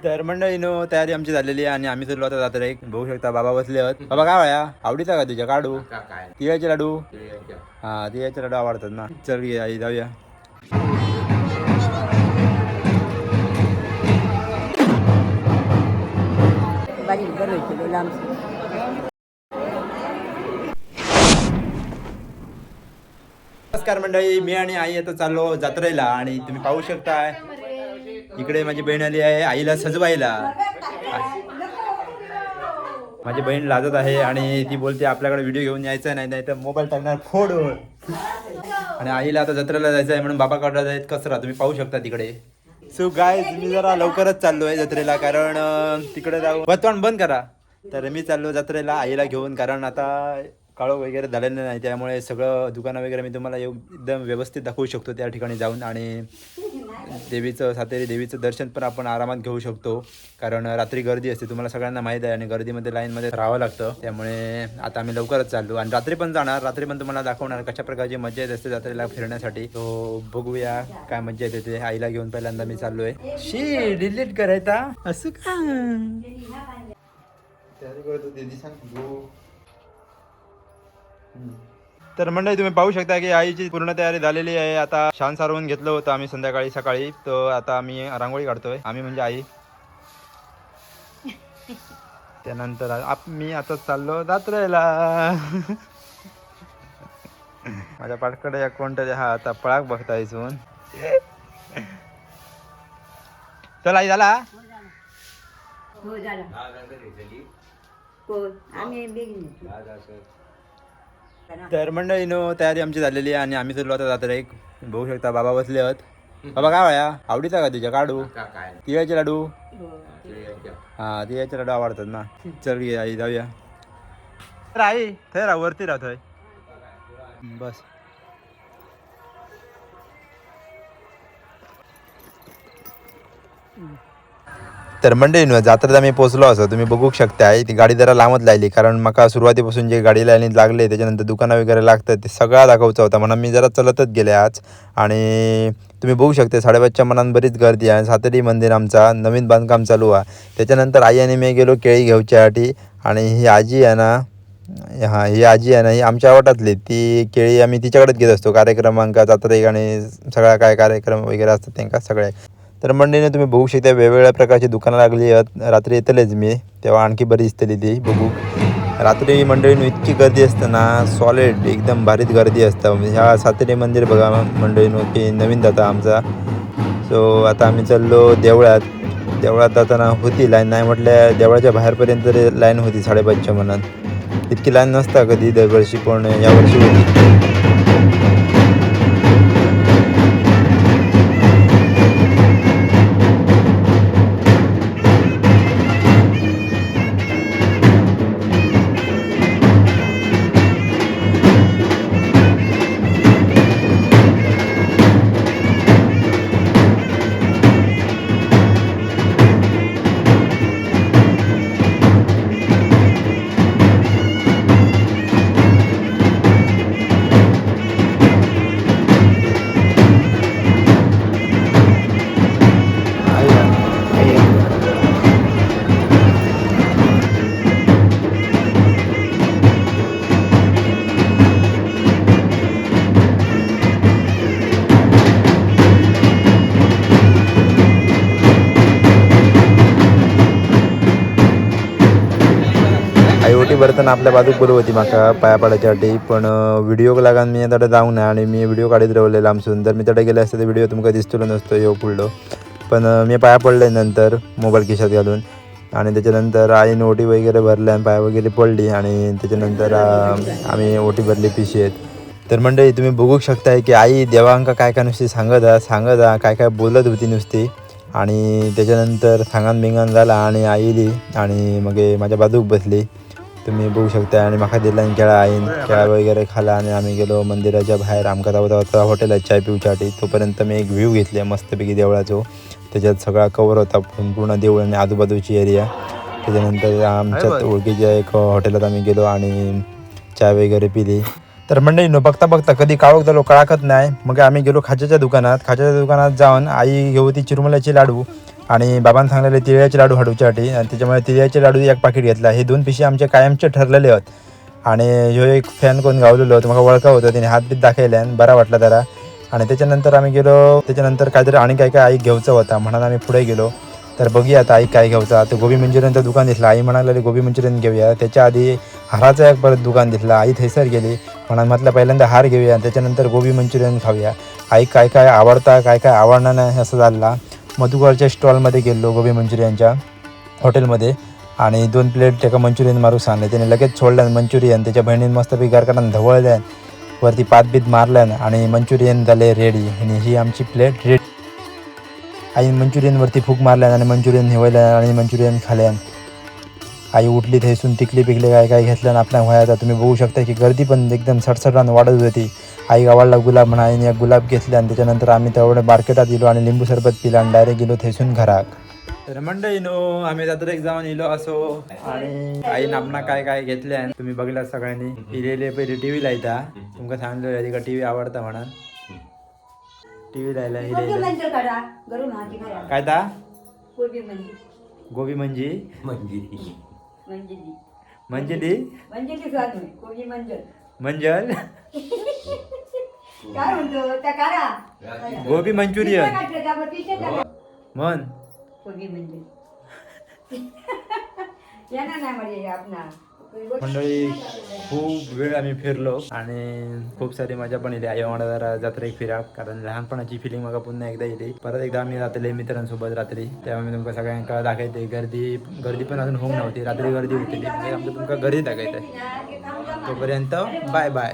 तर मंडळीनो तयारी आमची झालेली आहे आणि आम्ही चाललो आता जात्रेक. बघू शकता बाबा बसले आहेत. बाबा काय वया आवडीचा का तुझ्या काढू तिळाचे लाडू? हा तिळाचे लाडू आवडतात ना. चल घे आई जाऊया. बारीक बरं केलो लांब. नमस्कार मंडळी, मी आणि आई आता चाललो जत्रेला आणि तुम्ही पाहू शकता इकडे माझी बहीण आली आहे आईला सजवायला. माझी बहीण लाजत आहे आणि ती बोलते आपल्याकडे व्हिडिओ घेऊन यायचा नाही, नाही तर मोबाईल टाकणार फोडून. आणि आईला आता जत्रेला जायचं आहे म्हणून बाबा काढला जाईल कचरा, तुम्ही पाहू शकता तिकडे. सो गाय मी जरा लवकरच चाललो आहे जत्रेला कारण तिकडे जाऊ वातावरण बंद करा. तर मी चाललो जत्रेला आईला घेऊन कारण आता काळोख वगैरे झालेलं नाही, त्यामुळे सगळं दुकानं वगैरे मी तुम्हाला एकदम व्यवस्थित दाखवू शकतो त्या ठिकाणी जाऊन. आणि देवीचं सातेरी देवीचं दर्शन पण आपण आरामात घेऊ शकतो कारण रात्री गर्दी असते तुम्हाला सगळ्यांना माहीत आहे आणि गर्दीमध्ये लाईनमध्ये राहावं लागतं. त्यामुळे आता आम्ही लवकरच चाललो आणि रात्री पण जाणार, रात्री पण तुम्हाला दाखवणार कशा प्रकारची मजा येत असते जत्रेला फिरण्यासाठी. तो बघूया काय मजा येते ते. आईला घेऊन पहिल्यांदा मी चाललोय. शी डिलीट करायचा असं का तयारी करतो दीदी सांग. तर मंडळी तुम्ही पाहू शकता की आईची पूर्ण तयारी झालेली आहे. आता शान सारवून घेतलं होतं आम्ही संध्याकाळी सकाळी, तर आता आम्ही रांगोळी काढतोय, आम्ही म्हणजे आई. त्यानंतर मी आता चाललो दात्रेला. माझ्या पाठकडे एक कोणतरी हा आता पळाक बघता इथून. चल आई झाला. हो झाला. कोण आम्ही बेगीन. तर मंडळीनो तयारी आमची झालेली आहे आणि आम्ही चाललो आता जात्रेक. बघू शकता बाबा बसले आहेत. बाबा काय वया आवडीचा का तुझ्या काढू तिळाचे लाडू? हा तिळाचे लाडू आवडतात ना. चल घे आई जाऊया. तर आई थंय राव वरती राव थंय बस. तर मंडळींनो जात्रेत आम्ही पोचलो असं तुम्ही बघू शकताय. ती गाडी जरा लांबच लागली कारण माका सुरुवातीपासून जे गाडी लाईनीत लागले त्याच्यानंतर दुकानं वगैरे लागतात ते सगळा दाखवचा होता म्हणून मी जरा चलतच गेले आज. आणि तुम्ही बघू शकता 5:30च्या मनात बरीच गर्दी आहे. सातेरी मंदिर आमचा नवीन बांधकाम चालू आहे. त्याच्यानंतर आई आणि मी गेलो केळी घेऊच्यासाठी आणि ही आजी आहे ना, हां ही आजी आहे ना, ही आमच्या वाटातली ती केळी आम्ही तिच्याकडेच घेत असतो कार्यक्रमांका जात्रेक आणि सगळा काय कार्यक्रम वगैरे असतात त्यांका सगळ्या. तर मंडळीने तुम्ही बघू शकता वेगवेगळ्या प्रकारची दुकानं लागली आहेत. रात्री येतलेच मी तेव्हा आणखी बरी दिसतली ती बघू. रात्री मंडळीनं इतकी गर्दी असते ना, सॉलिड एकदम भारीच गर्दी असतं. ह्या सातेरी मंदिर बघा मंडळीनो की नवीन जाता आमचा. सो आता आम्ही चाललो देवळात. देवळात जाताना होती लाईन, नाही म्हटल्या देवळाच्या बाहेरपर्यंत तरी लाईन होती 5:30च्या मनात. इतकी लाईन नसता कधी दरवर्षी पण यावर्षी होती. आई ओटी भरताना आपल्या बाजूक बोलू होती माका पाया पडायच्यासाठी, पण व्हिडिओ लागान मी आता जाऊ ना आणि मी व्हिडिओ काढीत रावले लांबसून. तर मी तडे गेले असते तर व्हिडिओ तुमका दिसतलो नसतो ह्यो पुढलो. पण मी पाया पडले नंतर मोबाईल खिशात घालून आणि त्याच्यानंतर आईने ओटी वगैरे भरली आणि पाया वगैरे पडली आणि त्याच्यानंतर आम्ही ओटी भरली पिशवीत. तर मंडळी तुम्ही बघू शकताय की आई देवांका काय काय नुसती सांगत सांगत काय काय बोलत होती नुसती. आणि त्याच्यानंतर सांगान बिंगान झाला आणि आई इली आणि मग माझ्या बाजूक बसली, तुम्ही बघू शकता. आणि माका दिला आणि केळा आईन केळा वगैरे खाला आणि आम्ही गेलो मंदिराच्या बाहेर. आमका तावता होता हॉटेलात चाय पिऊच्यासाठी, तोपर्यंत मी एक व्ह्यू घेतले मस्तपैकी देवळाचो. त्याच्यात सगळा कवर होता पूर्ण देऊळ आणि आजूबाजूची एरिया. त्याच्यानंतर आमच्यात ओळखीच्या एक हॉटेलात आम्ही गेलो आणि चाय वगैरे पिली. तर मंडळींनो बघता बघता कधी काळोख झालो कळाकत नाही. मग आम्ही गेलो खाज्याच्या दुकानात. खाज्याच्या दुकानात जाऊन आई घेऊ ती चिरमुल्याची लाडू. आणि बाबांना सांगलेले तिळाचे लाडू हाडूच्यासाठी आणि त्याच्यामुळे तिळाचे लाडू एक पाकिट घेतला. हे दोन पिशे आमचे कायमचे ठरलेले होत. आणि ह्यो एक फॅन कोण गावलेलो होतो, म्हाका वळखा होतं, त्याने हात बीत दाखवले आणि बरा वाटला जरा. आणि त्याच्यानंतर आम्ही गेलो, त्याच्यानंतर काहीतरी आणि काय काय आई घेऊचं होता म्हणून आम्ही पुढे गेलो. तर बघूया आता आई काय घ्यायचा. तर गोबी मंचुरियनचं दुकान दिसलं, आई म्हणाली गोबी मंचुरियन घेऊया. त्याच्या आधी हाराचं एक परत दुकान दिसलं, आई थैसर गेली म्हणून म्हटलं पहिल्यांदा हार घेऊया आणि त्याच्यानंतर गोबी मंचुरियन खाऊया. आई काय काय आवडता काय काय आवडणार नाही असं झालं. मधुकरच्या स्टॉलमध्ये गेलो गोबी मंचुरियनच्या हॉटेलमध्ये आणि 2 प्लेट त्याका मंचुरियन मारू सांगले. त्याने लगेच सोडलं मंचुरियन. त्याच्या बहिणीने मस्तपैकी गारकाटान धवळल्यान, वरती पातबीत मारल्यान आणि मंचुरियन झाले रेडी. आणि ही आमची प्लेट रेडी. आई मंचुरियनवरती फूक मारल्यान आणि मंचुरियन हिवल्यान आणि मंचुरियन खाल्यान. आई उठली थंयसून टिकली पिकले काय काय घेतल्यान आपल्या व्हायचा. तुम्ही बघू शकता की गर्दी पण एकदम सडसडान वाढत होती. आई आवडला गुलाब म्हणा, आईने एक गुलाब घेतला आणि त्याच्यानंतर आम्ही तेवढं मार्केटात गेलो आणि लिंबू सरबत पिला आणि डायरेक्ट गेलो थंयसून घराक. तर मंडळीनो, आम्ही जात्रेक जाऊन इलो असो आणि आईन आपणा काय काय घेतल्यान तुम्ही बघला सगळ्यांनी. इलेले पहिले टीव्ही लायता, तुमका सांगलो तिका टीव्ही आवडता म्हणून टीव्ही लायला. गोबी इलेले मंजल काढा गरम हाती करा. काय ता गोबी मंजल. गोबी मंजी. मंजली. मंजली. मंजली स्वाद नाही, गोबी मंजल. मंजल. काय म्हणतो त्या काढा. गोबी मंचुरियन. मन गोबी मंजल येणार नाही म्हणजे आपणा. मंडळी, खूप वेळ आम्ही फिरलो आणि खूप सारी मजा पण येते. आई मला जरा जत्रेक फिरा, कारण लहानपणाची फिलिंग मला पुन्हा एकदा येते. परत एकदा आम्ही रात्री मित्रांसोबत रात्री, तेव्हा मी तुमका सगळ्यांका दाखवते. गर्दी गर्दी पण अजून होऊन नव्हती, रात्री गर्दी होती, म्हणजे आमचं तुमका गर्दी दाखवते. तोपर्यंत बाय बाय.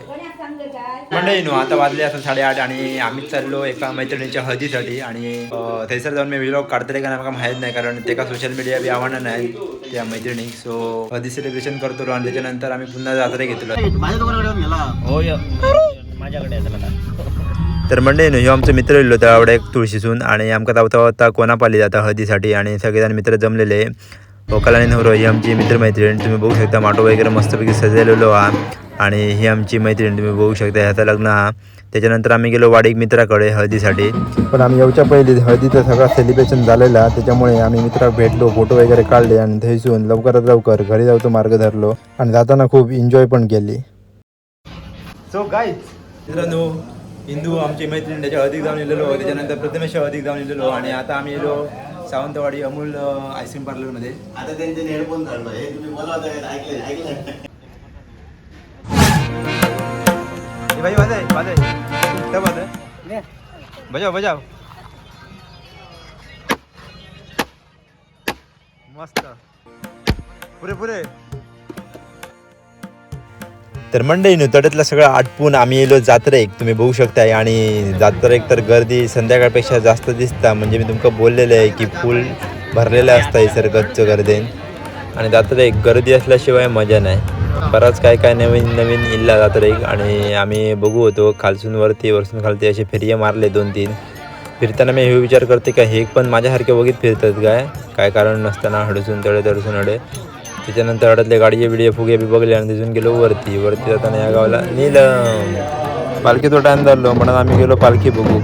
मंडळी नो, आता वाजले असं 8:30 आणि आम्ही चाललो एका मैत्रिणीच्या हळदीसाठी. आणि थंयसर जाऊन मी व्लॉग काढतले का नाही म्हाका माहीत नाही, कारण तेका सोशल मीडिया बी आवडणार नाही त्या मैत्रिणीक. सो हळदी सेलिब्रेशन करतो आणि त्याच्यानंतर आम्ही पुन्हा जात्रा घेतलो. तर मंडळी न्हू, ह्यो आमचो मित्र येयल्लो तळावडे एक तुळशीसून आणि आमकां धांवता वता कोनापाली जाता हळदीसाठी आणि सगळेजण मित्र जमलेले. वकल आणि न्हवरो ही आमची मित्रमैत्रीण. तुम्ही बघू शकता माटो वगैरे मस्तपैकी सजवलेलो हा. आणि ही आमची मैत्रीण तुम्ही बघू शकता, ह्याचं लग्न हा. त्याच्यानंतर आम्ही गेलो वाडीक मित्राकडे हळदीसाठी. पण आम्ही येऊच्या पहिले हळदीचं सगळं सेलिब्रेशन झालेला, त्याच्यामुळे आम्ही मित्राक भेटलो, फोटो वगैरे काढले आणि थंयसून लवकरात लवकर घरी जाऊचो मार्ग धरलो आणि जाताना खूप एन्जॉय पण केली. सो गाईज मित्रांनो, इंदू आमची मैत्रीण त्याच्या हळदीक जाऊन येलेलो, त्याच्यानंतर प्रथमेशच्या हळदीक जाऊन येलेलो आणि आता आम्ही येलो सावंतवाडी अमूल आईस्क्रीम पार्लरमध्ये. आता त्यांचे हेडफोन काढलो, हे तुम्ही बोलवत आहे, ऐकले ऐकले. ए भाई वाजय वाजय सब वाजय, बजाव बजाव मस्त पुरे पुरे. तर मंडळीनो, तड्यातलं सगळं आटपून आम्ही येलो जात्रेक, तुम्ही बघू शकताय. आणि जात्रेक तर गर्दी संध्याकाळपेक्षा जास्त दिसता, म्हणजे मी तुमका बोललेलं आहे की फुल भरलेलं असतं सर गच्च गर्दीन. आणि जात्रेक गर्दी असल्याशिवाय मजा नाही. बराच काय काय नवीन नवीन इल्ला जात्रेक आणि आम्ही बघू होतो खालसून वरती वरसून खालती असे फेरिया मारले 2-3. फिरताना मी हे विचार करते का हे पण माझ्यासारखे बघित फिरतात काय काय कारण नसताना हडसून तडे तडसून हडे. त्याच्यानंतर हडतले गाडीचे बिडिये फुगे बी बघले आणि तिथून गेलो वरती. वरती जाताना या गावाला नीलम पालखी तो टाइम झालो म्हणून आम्ही गेलो पालखी बघू.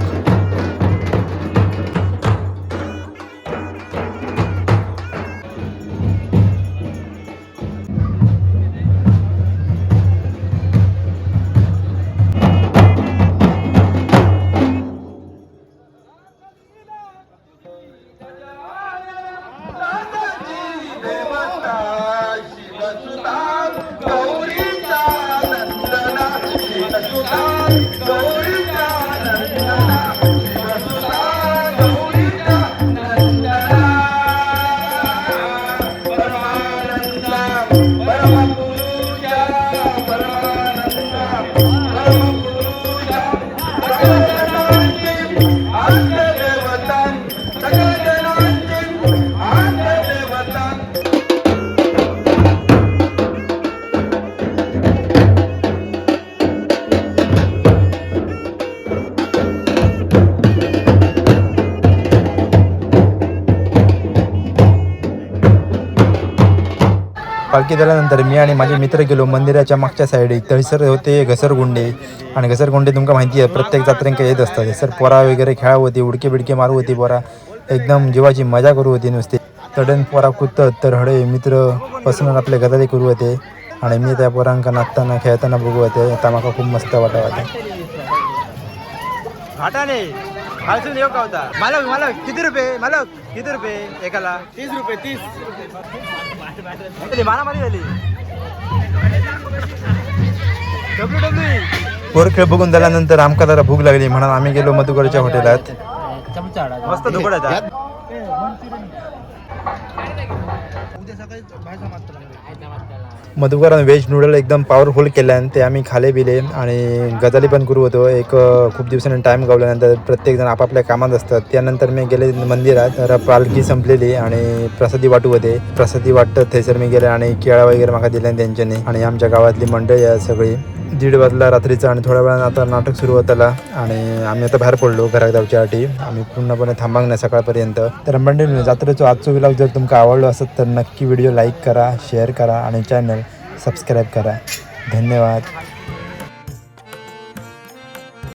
पालखी झाल्यानंतर मी आणि माझे मित्र गेलो मंदिराच्या मागच्या साईडीक. थंयसर होते घसरगुंडे आणि घसरगुंडे तुमका माहिती आहे प्रत्येक जात्रेंका येत असतात. सर पोरा वगैरे खेळा होती, उडके बिडके मारू होती पोरा. एकदम जीवाची मजा करू होती नुसती. तडेन पोरा कुदत तर हडे मित्र पर्सनल आपले गजाली करू होते आणि मी त्या पोरांका नाचताना खेळताना बघू होते. आता माका खूप मस्त वाटत होता. घाटाने खालसून येऊ का होता. मालक मालक किती रुपये, मालक किती रुपये एकाला? 30 रुपये, 30. मारामारी झाली. पोर खेळ बघून झाल्यानंतर आमका जरा भूक लागली म्हणून आम्ही गेलो मधुकरच्या हॉटेलात. मस्त धुकड आहे. मधुकरान व्हेज नूडल एकदम पॉवरफुल केल्यान ते आम्ही खाले पिले आणि गजाली पण करू होतो. एक खूप दिवसांनी टाईम गावल्यानंतर प्रत्येकजण आपापल्या कामात असतात. त्यानंतर मी गेले मंदिरात, तर पालखी संपलेली आणि प्रसादी वाटू होते. प्रसादी वाटत थंयसर मी गेले आणि केळा वगैरे माका दिल्या त्यांच्यानी. आणि आमच्या गावातली मंडळी आहे सगळी. 1:30 वाजला रात्रीचा आणि थोड्या वेळानं आता नाटक सुरू होताला आणि आम्ही आता बाहेर पडलो घरात जाऊच्यासाठी. आम्ही पूर्णपणे थांबांग नाही सकाळपर्यंत. तर मंडळी, जात्रेचो आजचो व्लॉग जर तुमका आवडलो असत तर नक्की व्हिडिओ लाईक करा, शेअर करा आणि चॅनल सबस्क्राईब करा. धन्यवाद.